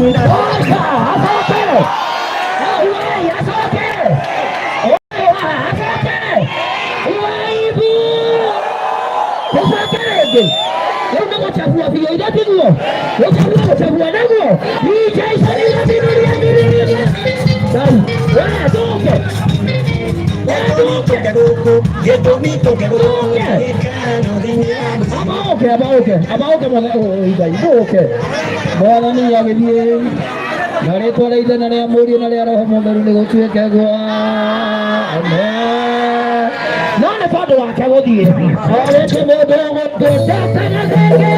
Acoke! Acoke! Acoke! Waibu! Acoke rĩngĩ. Rĩu nĩ gũcagua biũ ithe tiguo. Gũcagua gũcagua nĩguo. Amaoke, amaoke, amaoke mothe, oh, Ngai, mũũke. Mwathani agĩthiĩ na rĩtwa rĩa Ithe na rĩa Mũriũ na rĩa Roho Mũtheru nĩ gũtuĩke guo. Amen. No nĩ tondũ wake gũthiĩ orĩte mũndũ gũtũndete na thenge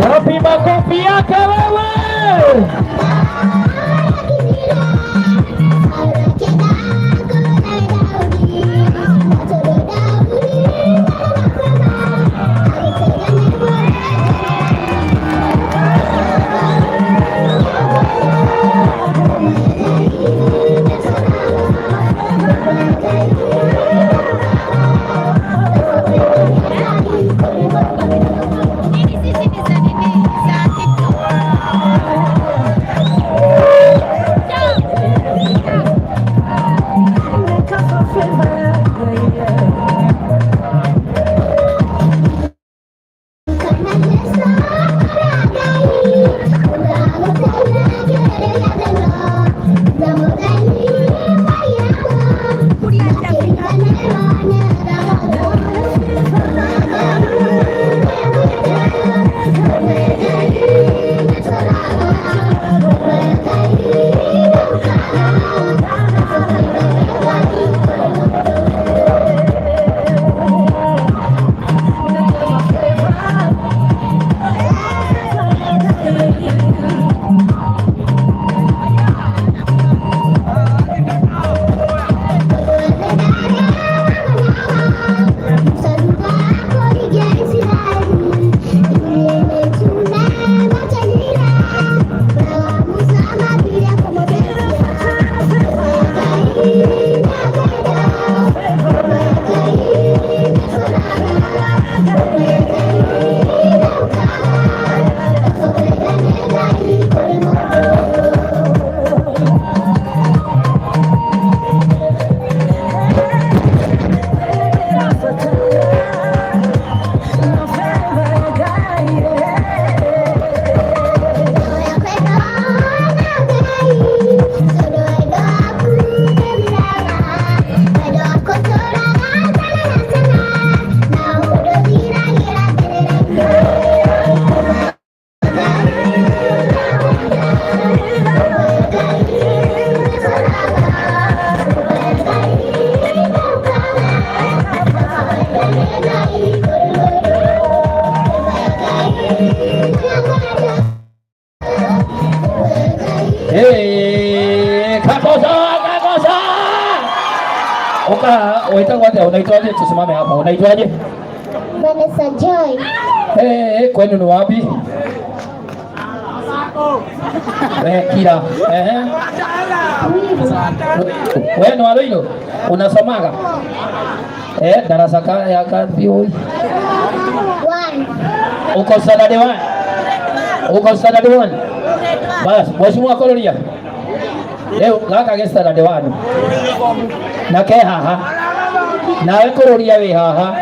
Wapi makofi yake wewe? Uka wĩtagwo atĩa? Unaitwaje? Tusimame hapa. Unaitwaje? Vanessa Joy. Eh, kwenu ni wapi? Eh, kira. Eh. Wewe ni wa Ruiru? Unasomaga? Eh, darasa ka ya kapi oi? One. Uko standard 1? Uko standard 1? Bas, mheshimiwa Kororia. Rĩu gaka gĩ standard 1. Na ke haha. Nawe kũrũria wĩ haha.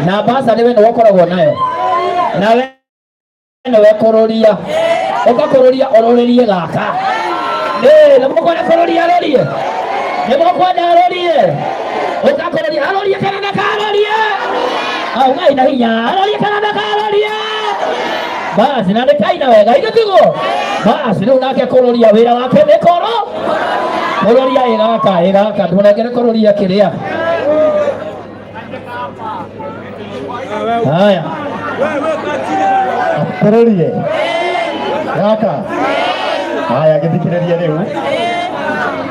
Na basarĩ we nĩwe ũkoragwo nayo. Nawe nĩwe kũrũria. Ũgakũrũria ũrũrĩrie gaka. Ĩĩ, nĩ mũkwenda kũrũria arũrie? Nĩ mũkwenda arũrie? Ũgakũrũria arũrie kana ndakarorie? Au ngai na hinya arũrie kana ndakarorie? Basi na ndĩkaina wega ithe tiguo? Basi rĩu nake kũrũria wĩra wake nĩ kũrũ kũrũria ĩgaka ĩgaka ndũnengere kũrũria kĩrĩa. Haya. Kũrũrie gaka haya gĩthikĩrĩrie rĩu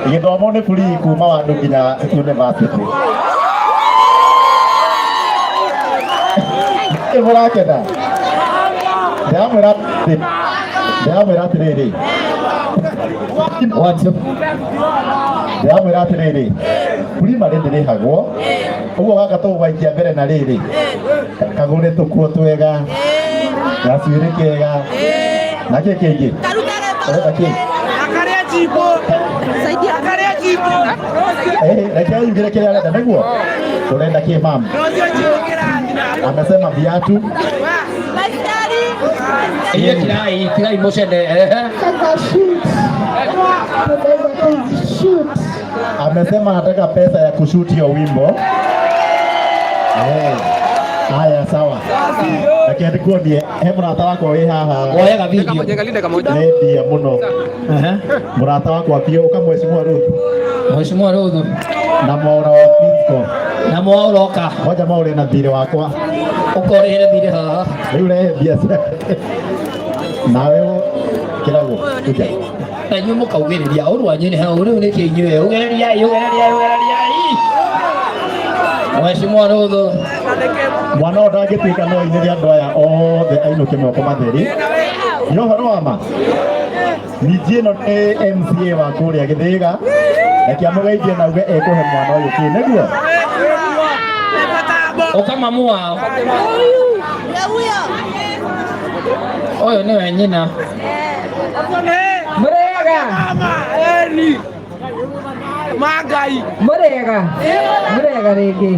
gĩthomo nĩ free kuma wandu nginya university. Nĩ mũrakena? Ndĩramwĩra atĩrĩrĩ, One, two. Ndĩramwĩra atĩrĩrĩ, primary ndĩrĩhagwo ũguo gaka tũgũgaikia mbere na rĩrĩ kagũre tũkuo twega, gacuĩrĩ kega na kĩ kĩngĩ ũrenda kĩ? Eh, reke yugire kĩrĩa arenda nĩguo ũrenda kĩ mam. Amesema viatu. Inyuĩ kirai kirai mũcene ehe. Pesa shoot. Pesa shoot. Amesema anataka pesa ya kushoot hiyo wimbo. Eh, haya sawa, reke ndikuonie he mũrata wakwa wĩ haha. Woyaga video. Nĩ mbia mũno. Ehe. Mũrata wakwa biũ ũka, Mheshimiwa Ruth. Mheshimiwa Ruth. Na Mwaura wa Pisco. Na Mwaura oka. Ngoja Mwaura na thirĩ wakwa. Ũkorĩre thirĩ haha. Rĩu rehe mbia ciake nawe kĩragwo kuja. Na inyuĩ mũkaugĩrĩria ũru wanyu nĩ hau rĩu nĩkĩ inyuĩ ugĩrĩriai ugĩrĩriai ugĩrĩriai. Mheshimiwa Ruth. Mwana ũyũ ndangĩtuĩka no ainĩre andũ aya othe ainũke moko matheri nĩ ũhoro wa ma. Ningĩ ĩno nĩ MCA wa kũrĩa Gĩthĩga, reke amũgeithie na uge ekũhe mwana ũyũ kĩ nĩguo. Ũka mamu wao. Ũyũ nĩwe nyina. Mũrĩega. Mũrĩega mũrĩega rĩngĩ,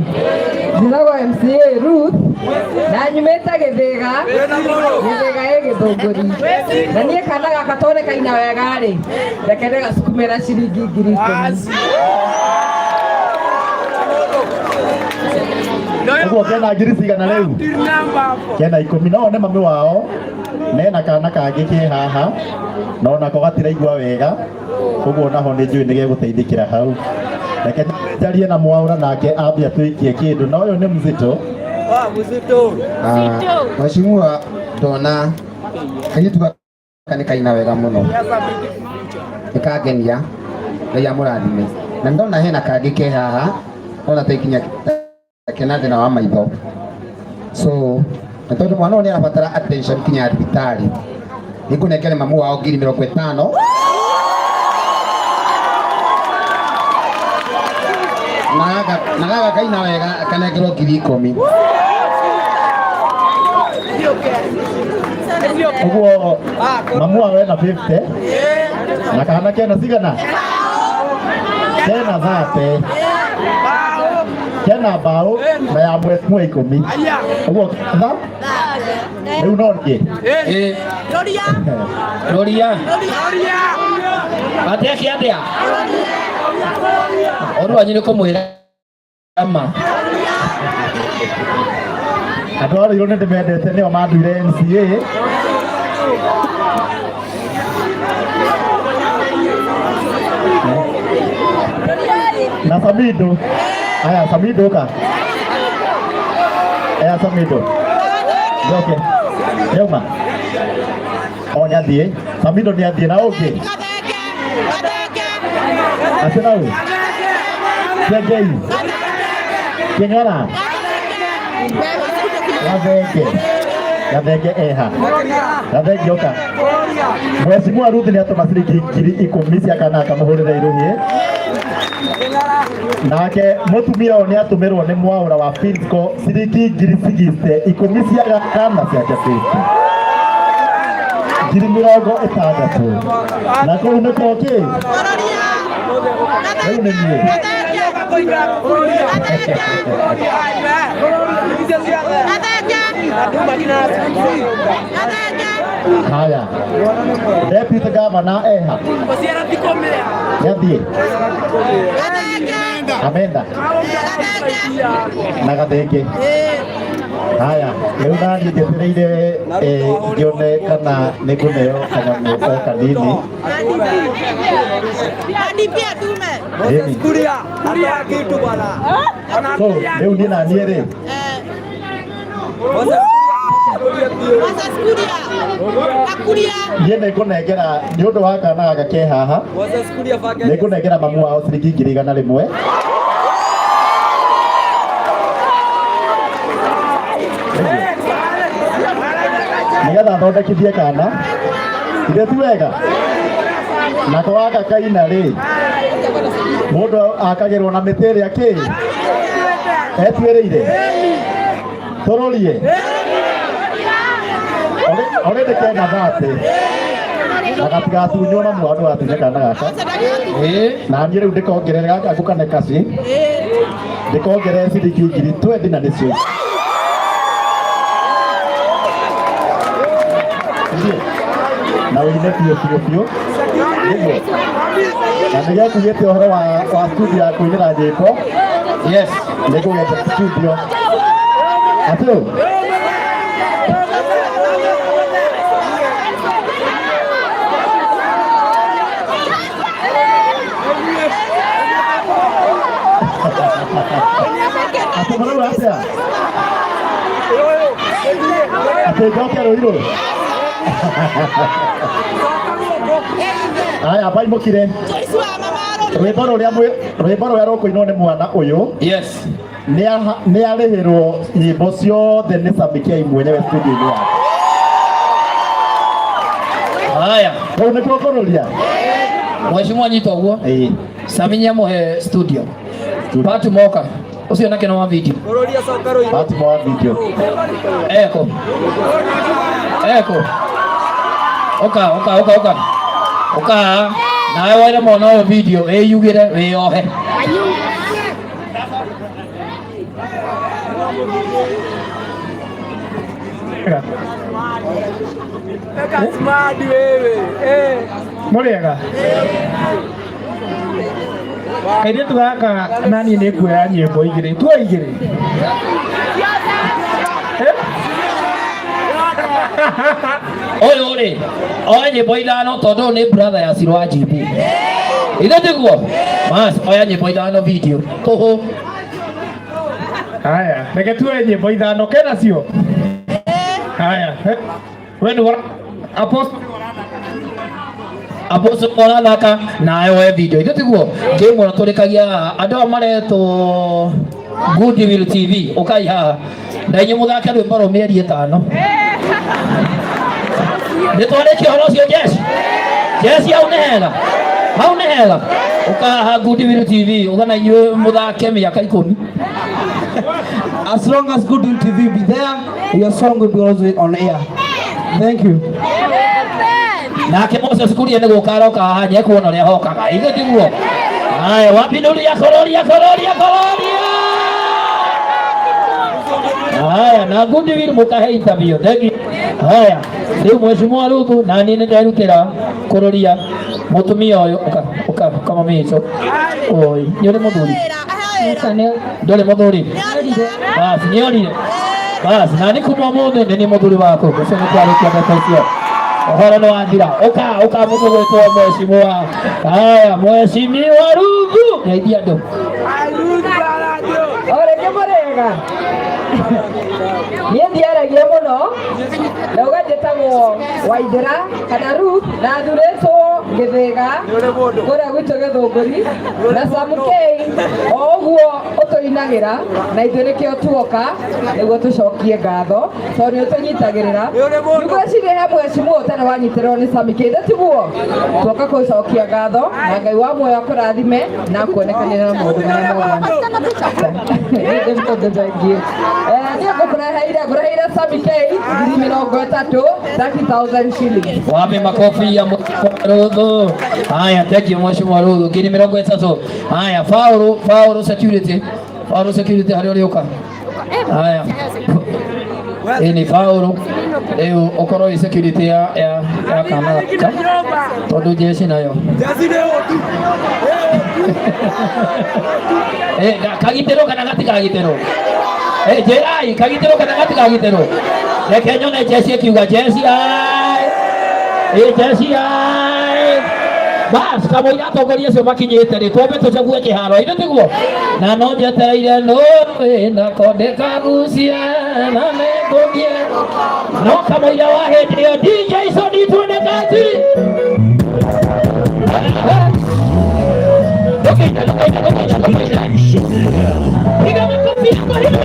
njĩtagwo MCA Ruth na nyumĩte Gĩthĩga. Gĩthĩga ĩ Gĩthũngũri, na niĩ kana gaka tondũ kaina wega rĩ, reke ndĩgacukume na ciringi 10,000. Ũguo kena ngiri cigana rĩu? Kena 10. No one mami wao nena kana kangĩ ke haha no nako gatiraigua wega, ũguo naho nĩ njũĩ nĩ gegũteithĩkĩra hau. Reke njarie na Mwaũra nake ambia tũikie kĩndũ na ũyũ nĩ mzito. Ah, Mheshimiwa, ndona kairĩtu gaka nĩ kaina wega mũno nĩ kangenia, Ngai amũrathime. Na ndona hena kangĩ ke haha ndona ta ikinya kena thĩna wa maitho, so na tondũ mwana ũyũ nĩ arabatara attention kinya thibitarĩ, nĩngũnengere mamu wao 50,000 na gaka kaina wega kanengerwo 10,000. Ũguo mamu wao ena 50 na kana kena cigana? Kena 30, kena mbaũ na ya mheshimiwa 10, ũguo tha rĩu no niĩ. Ĩ. Rũria. Atĩa atĩa? Ũru wanyu nĩ kũmwĩra ma. Andũ a Ruiru nĩ ndĩmendete, nĩo manduire MCA. Na Samido aya, Samido ka aya, Samido njoke yauma o nĩ athiĩ. Samido nĩ athiĩ na ũngĩ atĩ na ũyũ. Kiengei. Kĩng'ara. Gathenge. Gathenge eha. Gathenge oka. Mheshimiwa Ruth nĩ atũma ciringi 10,000 cia kana akamũhũrĩre irũhi. Nake mũtumia ũyũ nĩ atũmĩrwo nĩ mwaũra wa Finsco ciringi 60,000 cia kana ciake 50. 60,000. Na kũu nĩkuo kĩ? Rĩu nĩ niĩ. Haya. Deputy Governor eha. Nĩathiĩ. Amenda. Na Gathenge. Haya, rĩu naniĩ njetereire ngĩone kana nĩ ngũneo kanyamũ o kanini. Ĩni. So, rĩu niĩ na niĩ rĩ, niĩ nĩ ngũnengera nĩ ũndũ wa kana gaka ke haha, nĩ ngũnengera mamu wao ciringi 100,000. Nĩgetha thondekithie kana ithe ti wega nako gaka kaina rĩ mũndũ akagĩrwo na mĩtĩ ĩrĩa kĩ etuĩrĩire tũrũrie already kena thate na gatigatunywo na mwana watunye kana gaka na niĩ rĩu ndĩkongerere gaka ngũkane kaci ndĩkongerere ciringi 20,000 na nĩcio na ũine biũ biũ biũ nĩguo na nĩgekugĩte ũhoro wa studio ya kũinĩra nyĩmbo. Yes. Nĩngũgetha studio atĩ atĩ mũrauga atĩa atĩ njoke Rũirũ. Aya baimũkire rwĩmbo rũrĩa rwĩmbo rũrĩa rũkũinwo nĩ mwana ũyũ. Yes. Nĩ arĩhĩrwo nyĩmbo ciothe nĩ Sami K mwenyewe studio-inĩ yake. Haya. Kũu nĩkuo kũrũria. Mheshimiwa nyita ũguo. Ĩĩ. Sami nĩamũhe studio. Patu Moka. Ũcio nake nĩ wa video. Fatima wa video. Eko. Eko. Oka, oka, oka, oka. Oka. Nawe waire mwana ũyũ video ĩyugĩre wĩyohe. Mũrĩega kairĩtu gaka naniĩ nĩ nguoya nyĩmbo igĩrĩ tuo igĩrĩ. Ũyũ rĩ oya nyĩmbo ithano tondũ ũyũ nĩ brother ya Siro wa GB. Ithe tiguo? Mas oya nyĩmbo ithano video. Tũhũ. Haya, reke tuoe nyĩmbo ithano kena cio. Haya, we nĩ Apostle. Apostle ũrathaka nawe woe video. Ithe tiguo? Ngĩmwona tũrĩkagia haha andũ aya maretwo Goodwill TV ũkai haha na inyuĩ mũthake rwĩmbo rwa mĩeri ĩtano. Nĩ twarĩkia ũhoro ũcio jeshi. Jeshi hau nĩ hega. Hau nĩ hega. Ũka haha Goodwill TV ũga na inyuĩ mũthake mĩaka 10. As long as Goodwill TV be there, your song will be always on air. Thank you. Nake Moses Kuria nĩ gũka aroka haha nĩekuona ũrĩa hokaga. Ithe tiguo? Haya, wapindulia kororia kororia kororia. Haya, na Goodwill mũkahe interview. Thank you. Haya, rĩu Mheshimiwa Ruthu na niĩ nĩnderutĩra kũrũria mũtumia ũyũ. Ũka, ũka, ũka mami witũ. Oi, nĩ ũrĩ mũthuri? Ndũrĩ mũthuri? Basi, nĩorire. Basi, na nĩ kuma ũmũthĩ nĩ niĩ mũthuri waku. Ũcio nĩ twarĩkia ndeto icio. Ũhoro nĩ wathira. Ũka, ũka mũndũ gwĩtwo Mheshimiwa. Haya, Mheshimiwa Ruthu. Geithia andũ. O rĩngĩ mũrĩega. Niĩ ndiaragia mũno, ndauga njĩtagwo Waithĩra kana Ruth na thurĩtwo Gĩthĩga kũrĩa gwitũ Gĩthũngũri na Sam K o ũguo ũtũinagĩra na ithuĩ nĩkĩo tuoka nĩguo tũcokie ngatho tondũ nĩ ũtũnyitagĩrĩra. Ndigwĩciria he mheshimiwa ũtarĩ wanyitĩrĩrwo nĩ Sam K, tiguo? Tuoka gũcokia ngatho na Ngai wa muoyo akũrathime na akuonekanĩre na maũndũ marĩa mothe. Nĩ niĩ ngũkũreheire ngũreheire Sammy K 30,000, 30,000 shillings. Wape makofi ya Mheshimiwa Ruthu. Haya, thank you Mheshimiwa Ruthu. 30,000. Haya, Faulu, Faulu security. Faulu security harĩa ũrĩũka. Haya. Ĩ nĩ Faulu. Rĩu ũkorwo wĩ security ya kana gaka tondũ jeshi nayo. Eh, kagitĩrwo kana gatikagitĩrwo? Eh, njĩrai kagitĩrwo kana gatikagitĩrwo? Reke nyone jeshi ĩkiuga jeshi ai. Ĩ jeshi ai. Bas, kamũira atongoria acio makinyĩte rĩ, twambe tũcague kĩharo, ithe tiguo? Na no njetereire nũĩ na konde kagucia na nĩngũthiĩ. No kamũira wa hĩndĩ ĩyo DJ Sony twende kazi. Piga makofi yako hiyo.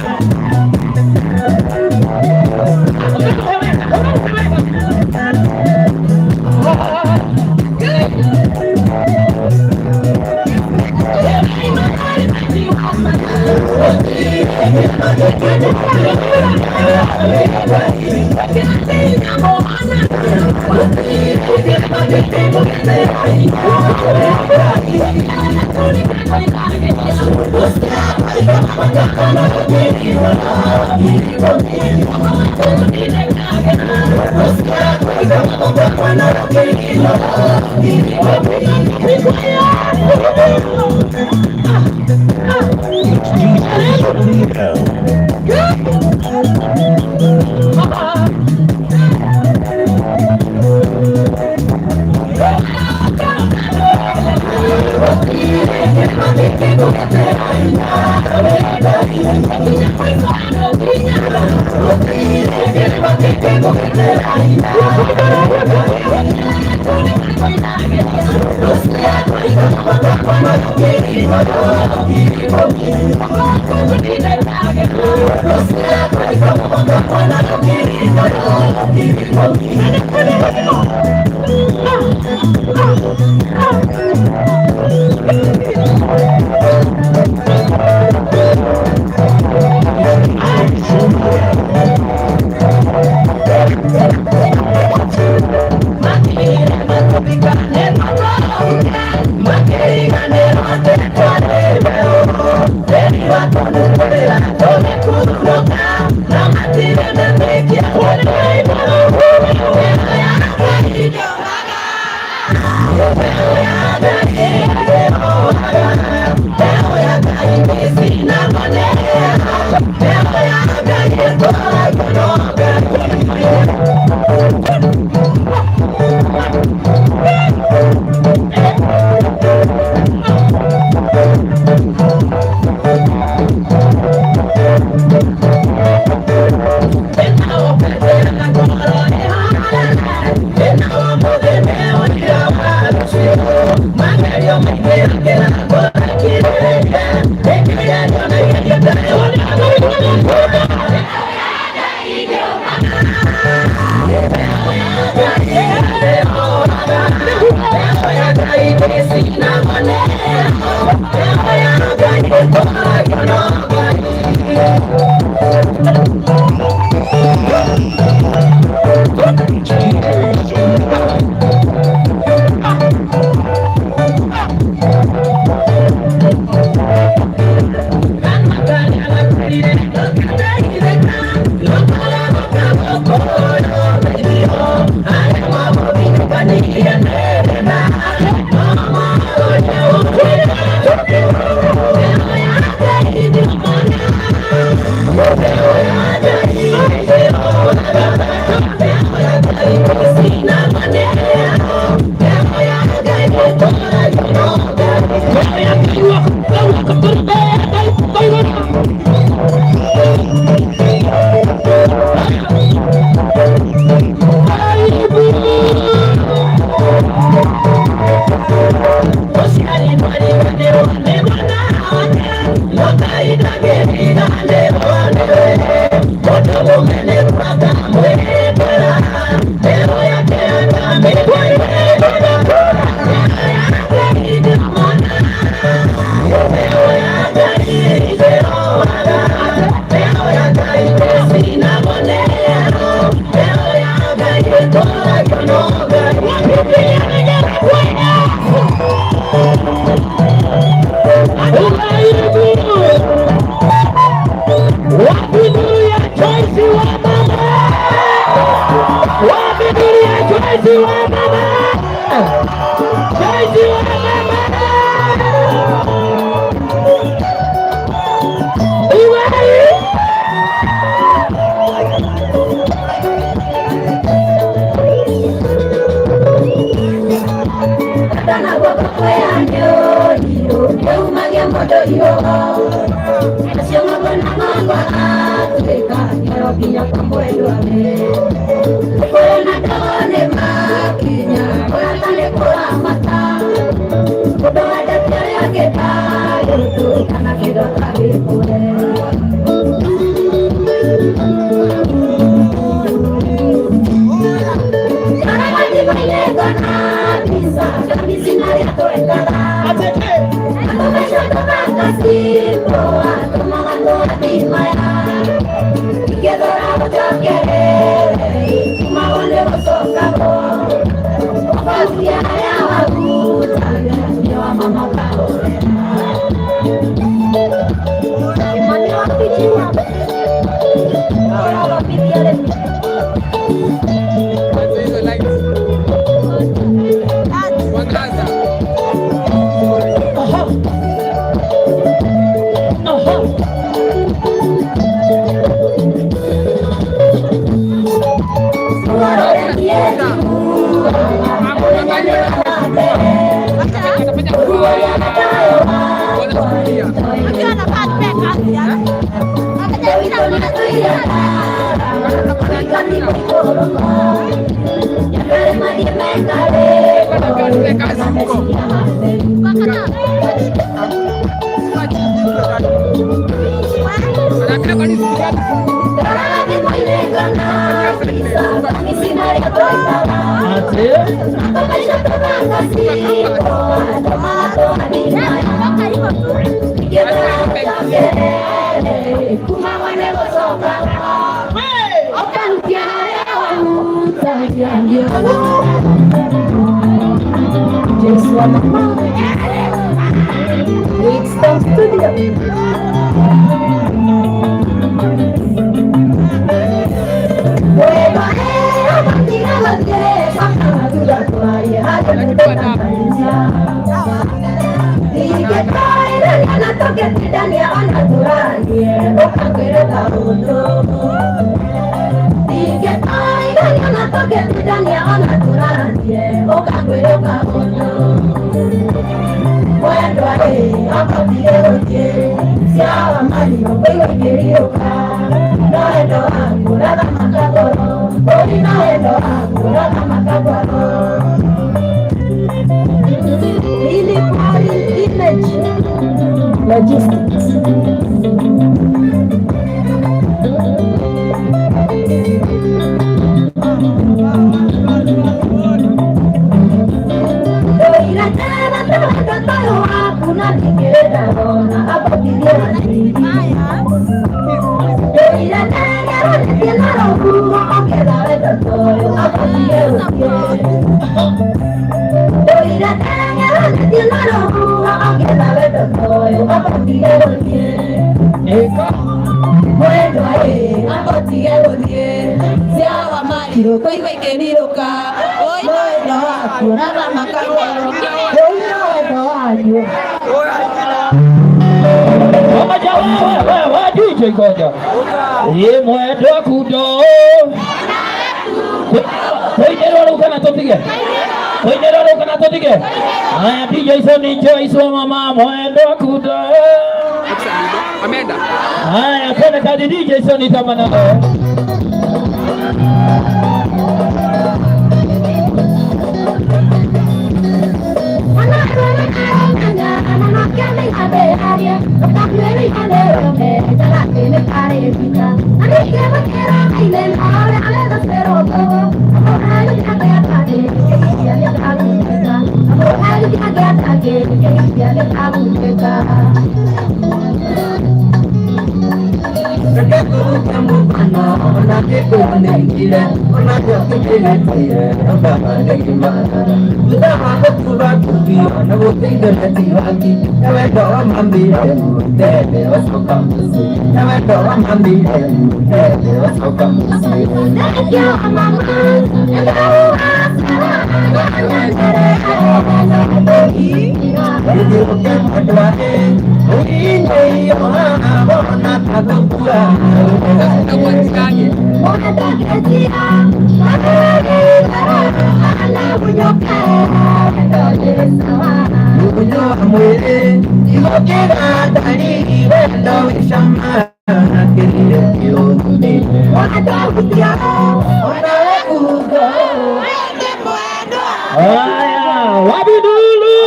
Haya, wabidulu.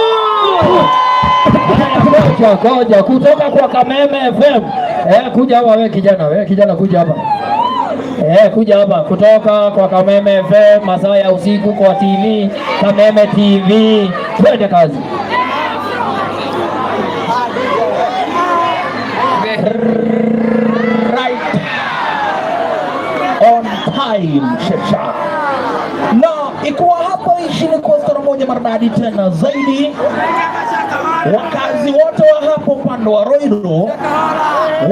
Haya, ngoja ngoja, kutoka kwa Kameme FM. Kuja hapa wewe kijana, wewe kijana kuja hapa. Kuja hapa kutoka kwa Kameme FM, masaa ya usiku kwa TV, Kameme TV. Twende kazi. Right on time, Shesha. Na ikuwa hapa ishini kwa stara moja maridadi tena zaidi. Wakazi wote wa hapo upande wa Ruiru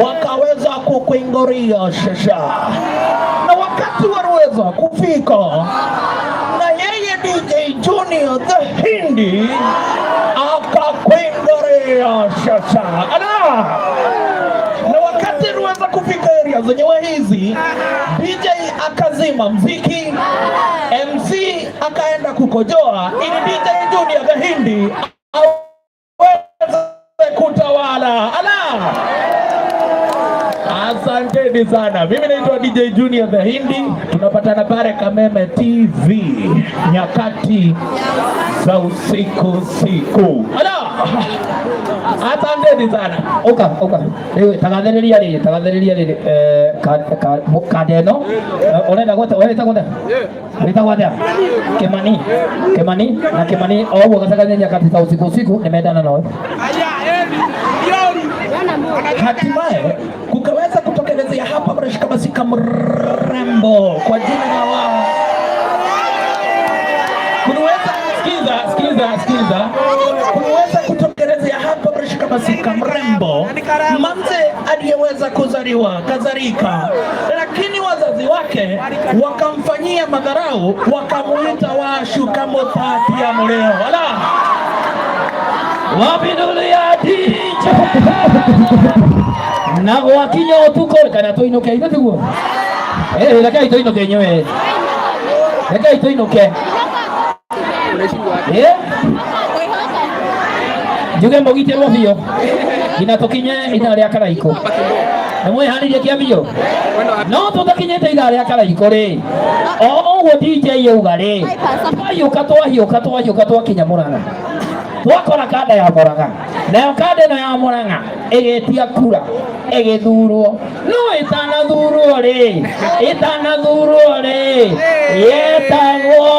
wakaweza kukuingoria Shesha, na wakati waliweza kufika na yeye DJ Junior the Hindi akakuingoria Shesha. Ala! Na wakati aliweza kufika area zenyewe hizi, DJ akazima mziki, MC akaenda kukojoa ili DJ Junior the Hindi aweze kutawala. Ala! Asanteni sana. Mimi naitwa DJ Junior the Hindi. Tunapatana pale Kameme TV nyakati za usiku siku. Ala! Asanteni sana. Oka, oka. Rĩu tagathĩrĩria rĩrĩ, tagathĩrĩria rĩrĩ, kanda ĩno ũrenda gwata, wĩtagwo atĩa? Wĩtagwo atĩa? Kimani. Kimani na Kimani o ũguo gacagathĩrĩria nyakati za usiku usiku nimendana nawe. Hatimaye kukaweza kutokelezea hapa mreshika masika mrembo kwa jina la wao. Kuliweza, sikiza, sikiza, sikiza. Kuliweza kutokelezea hapa mreshika masika mrembo mamze aliyeweza kuzaliwa kazarika, lakini wazazi wake wakamfanyia madharau, wakamuita washu kamutatia mleo. Wala Wapindulia DJ na gwakinya utuko kana tuinuke ithe tiguo. Rekei tuinuke inyuĩ, rekei tuinuke. Njuge mũgitĩrwo biũ nginya tũkinye ithaa rĩa karaikũ. Nĩ mwĩharĩirie kĩa biũ? No tũtakinyĩte ithaa rĩa karaikũ rĩ, o ũguo DJ auga rĩ, twahiũka twahiũka twahiũka twakinya Mũrang'a, twakora kanda ya Mũrang'a, nayo kanda ĩno ya Mũrang'a ĩgĩtia kura ĩgĩthurwo, no ĩtanathurwo rĩ, ĩtanathurwo rĩ, yetagwo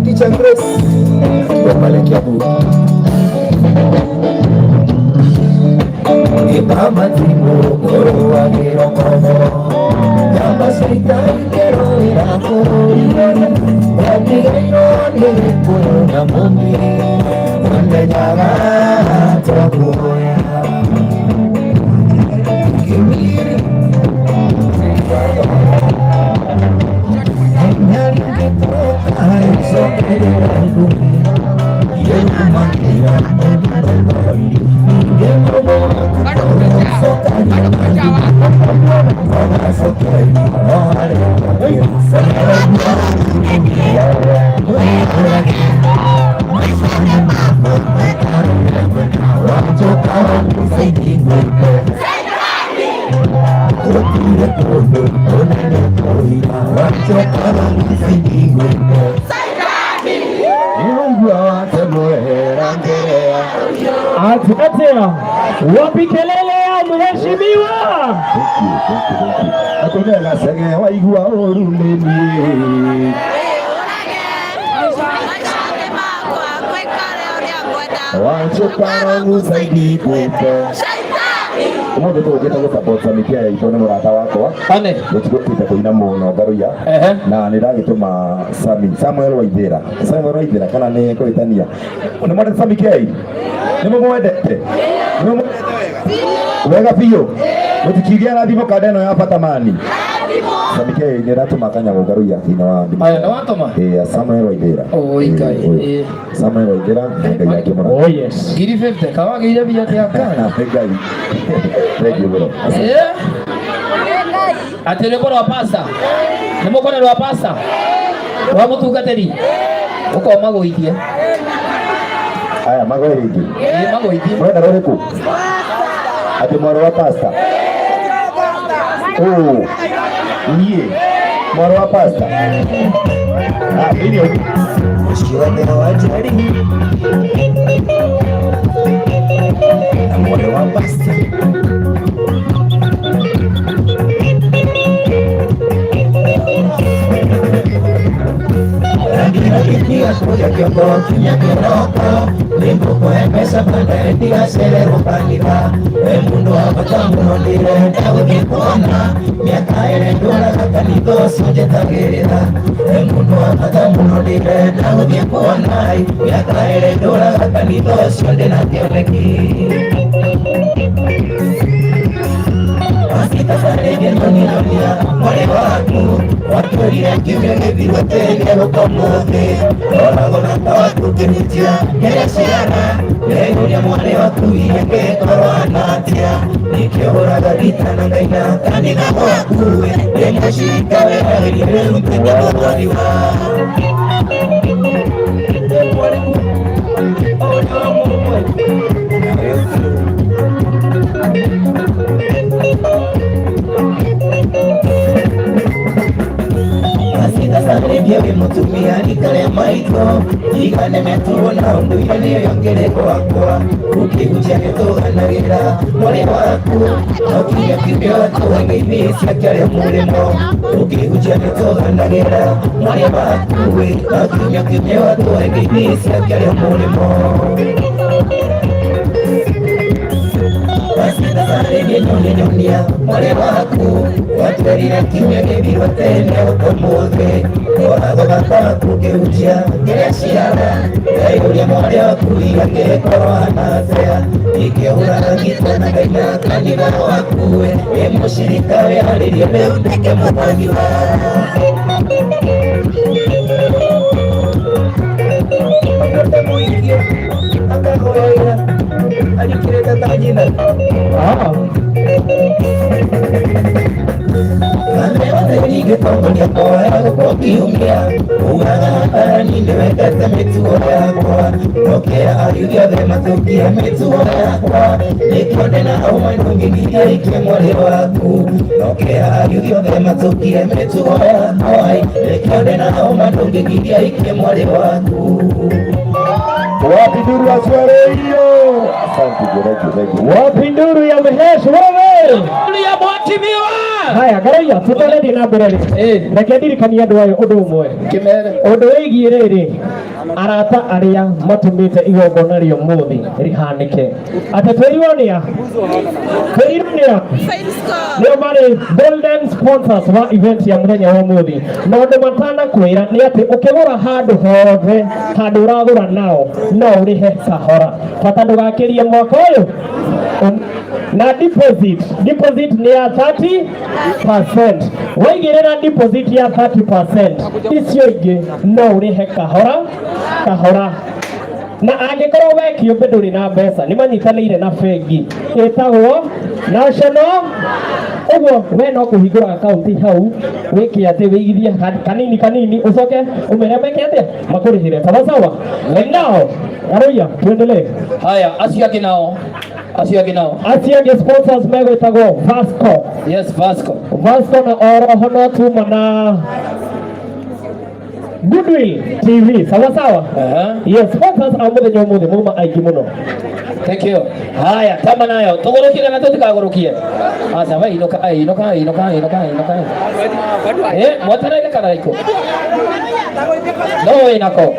Teacher Grace. Pale Kiambu. Atia, wapi kelele ya mheshimiwa? Atumia gacege waigua ũru nĩ niĩ. Wanjũkara mũcaidi gwĩte. Ũmũthĩ tũgũkĩte gũ-support Samikia yaitũ nĩ mũrata wakwa. Ane. Gũtigũkĩte kũina mũno Ngaruiya. Na nĩ ndagĩtũma Sami Samuel Waithĩra. Samuel Waithĩra kana nĩ kũhĩtania. Nĩ mwendete Sami K? Nĩ mũmwendete? Nĩ mũmwendete wega? Wega biũ. Mũtikiuge arathimwo kanda ĩno ya Batamani. Sami K nĩ ndatũma kanyamũ Ngaruiya thĩinĩ wa thimũ. Aya, nĩ watũma? Ĩĩ, Samuel Waithĩra. Oi Ngai. Ĩĩ, Samuel Waithĩra, Ngai akĩmũrathime. Oh yes. Ngiri 50 kawagĩire mbia atĩa kana? Ngai. Thank you mũno. Eh? Atĩ rwĩmbo rwa pasta. Nĩ mũkona rwa pasta. Rwa mũtungatĩri. Ũkomagũithie. Aya magwe rĩngĩ. Ĩĩ magũithie. Mwenda rũrĩkũ? Atĩ mwarĩ wa pasta. Ũũ. Niĩ. Mwarĩ wa pasta. Ah, irio. Mwarĩ wa pasta. Wapi nduru ya Swahili? Asante, thank you, thank you. Wapi nduru ya mheshimiwa? Nduru ya mheshimiwa. Haya, Ngaruiya tũtarathiĩ na mbere rĩ, reke ndirikanie andũ aya ũndũ ũmwe Kĩmere. ũndũ wĩgiĩ rĩrĩ. Arata arĩa matũmĩte igongona rĩa ũmũthĩ rĩhanĩke. Atĩ twerirwo nĩa? Twerirwo nĩa? Nĩo marĩ golden sponsors wa event ya mũthenya wa ũmũthĩ. Na ũndũ matanakwĩra nĩ atĩ ũkĩgũra handũ hothe, handũ ũragũra nao, no ũrĩhe kahora. Bata ndũgakĩrie mwaka ũyũ. Na deposit, deposit nĩ ya 30%. Waigĩrĩra deposit ya 30%, icio ingĩ no ũrĩhe kahora kahora. Na angĩkorwo we kĩũmbe ndũrĩ na mbeca, nĩ manyitanĩire na bengi ĩtagwo National. Ũguo we no kũhingũra akaunti hau wĩke atĩ wĩigithie kanini kanini, ũcoke ũmere meke atĩa makũrĩhĩre. Sawa sawa. And now Aroia, tuendelee. Haya, acio angĩ nao, acio angĩ nao. Acio angĩ sponsors megwĩtagwo Vasco. Yes, Vasco. Vasco na oroho no tuma na Goodwill TV. Sawa sawa. Yes, sponsors a muthenya umuthi mauma aingĩ mũno. Thank you. Haya, tama nayo. Tũgũrũkie kana tũtikagũrũkie? Aca, we inũka, ai, inũka, inũka, inũka, inũka. Eh, mwetereire kana iko? No wĩnako.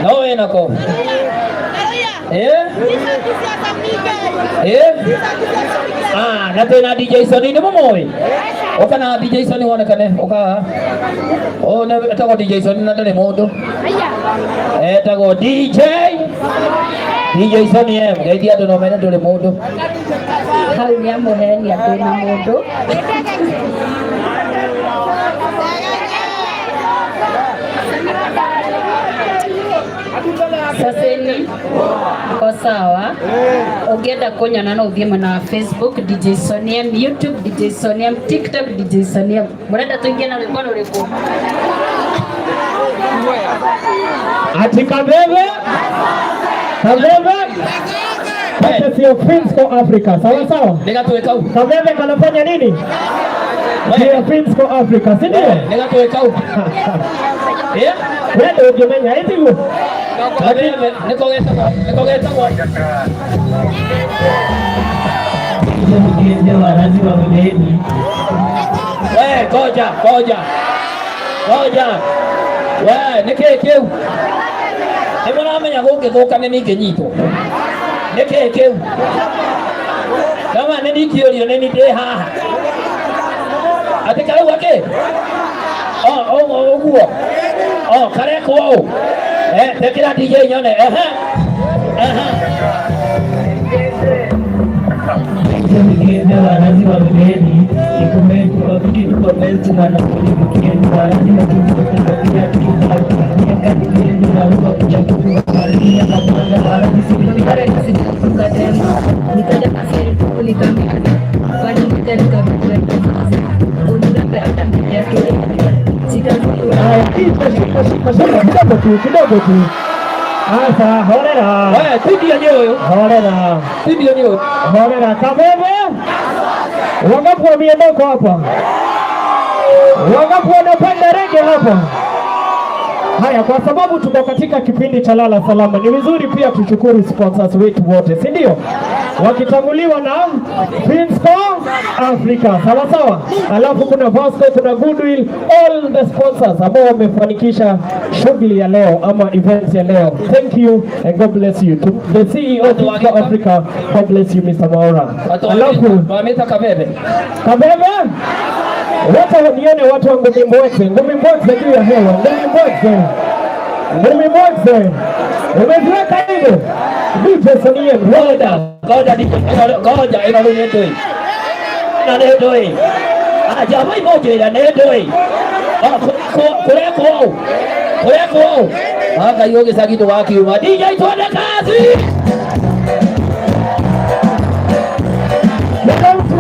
No wĩnako. Eh? Eh? Ah, na twĩna DJ Sony nĩ mũmũĩ? Ũka na DJ Sony wonekane, ũka haha. Ũyũ nĩ etagwo DJ Sony na ndarĩ mũndũ. Etagwo DJ DJ Sony M. Geithia andũ no mene ndũrĩ mũndũ. Hau nĩ amũhenia ndĩ na mũndũ. Saseni ko sawa. Ũngĩenda kũnyona no ũthiĩ mwena wa Facebook DJ Soniem, YouTube DJ Soniem, TikTok DJ Soniem. Mũrenda tũingĩ na rwĩmbo rũrĩkũ? Ati Kabebe, Kabebe, courtesy of Finsco Africa. Sawa sawa. Nĩgatũĩ kau. Kabebe kanafanya nini? Ndio Finsco Africa, si ndio? Nĩgatũĩ kau. Eh? We ndũngĩmenya ĩtiguo. Kabebe nĩko getagwo, nĩko getagwo. We, ngoja, ngoja. Ngoja. We, nĩkĩĩ kĩu? Nĩ mũramenya gũngĩthũka nĩ ningĩnyitwo. Nĩkĩĩ kĩu? Kama nĩ ndingĩũrio nĩ ni ndĩ haha. Atĩ karauga kĩ? Oh, oh, ũguo. Oh, karekwo ũũ. Eh, tekĩra DJ nyone. Ehe. Ehe. Haya, shika, shika, shika, shika, kidogo tu, kidogo tu. Asa, horera. We, tindio nĩ ũyũ. Horera. Tindio nĩ ũyũ. Horera. Kabebe. Wangapi wa miondoko hapa? Wangapi wanapenda rege hapa? Haya, kwa sababu tuko katika kipindi cha Lala Salama, ni vizuri pia tushukuru sponsors wetu wote, si ndio? Wakitanguliwa na Finsco Africa, sawa sawa. Alafu kuna Vasco, kuna Goodwill, all the sponsors ambao wamefanikisha shughuli ya leo ama events ya leo. Thank you and God bless you. To the CEO of Finsco Africa, God bless you Mr. Maura. Alafu Wameta Kabebe. Kabebe, wote nione watu wa ngumi mbwekze, ngumi mbwekze juu ya hewa, ngumi mbwekze, ngumi mbwekze, umeziweka hivyo. DJ Sonie, Ngoja, ngoja, ngoja, ĩno rĩu nĩ ndũĩ. Ĩno nĩ ndũĩ. Aja mai mũnjĩra nĩ ndũĩ. Kũrekwo ũũ. Kũrekwo ũũ. Ngai ũgĩcagi ndũgakiuma. DJ twende kazi. Tuweka ngumi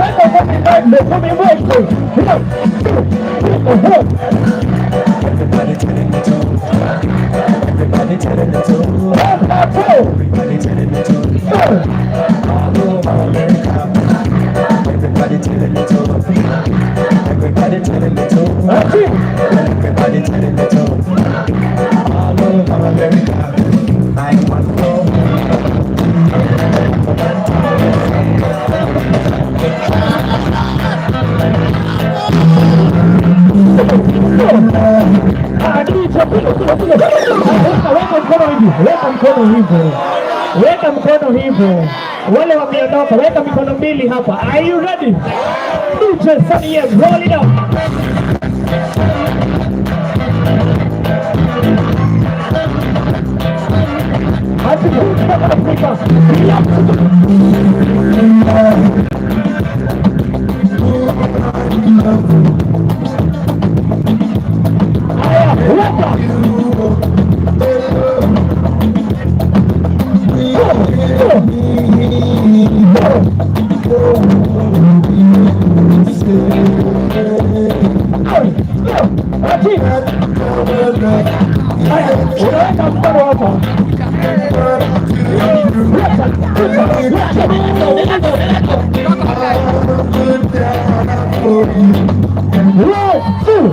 mbwekze, ngumi mbwekze. Everybody telling me to. Everybody telling me to. Everybody telling me to. All over America. Everybody telling me to. Everybody telling me to. Everybody telling me to. All over America. I want to. juu, weka mkono hivyo, weka mkono hivyo. Wale wameondoka, weka mikono mbili hapa. Are you ready? DJ Sunny M, roll it up. Afrika, kila mtu. Haya, weka. Ati. Haya, unaweka mkono hapa. One, two,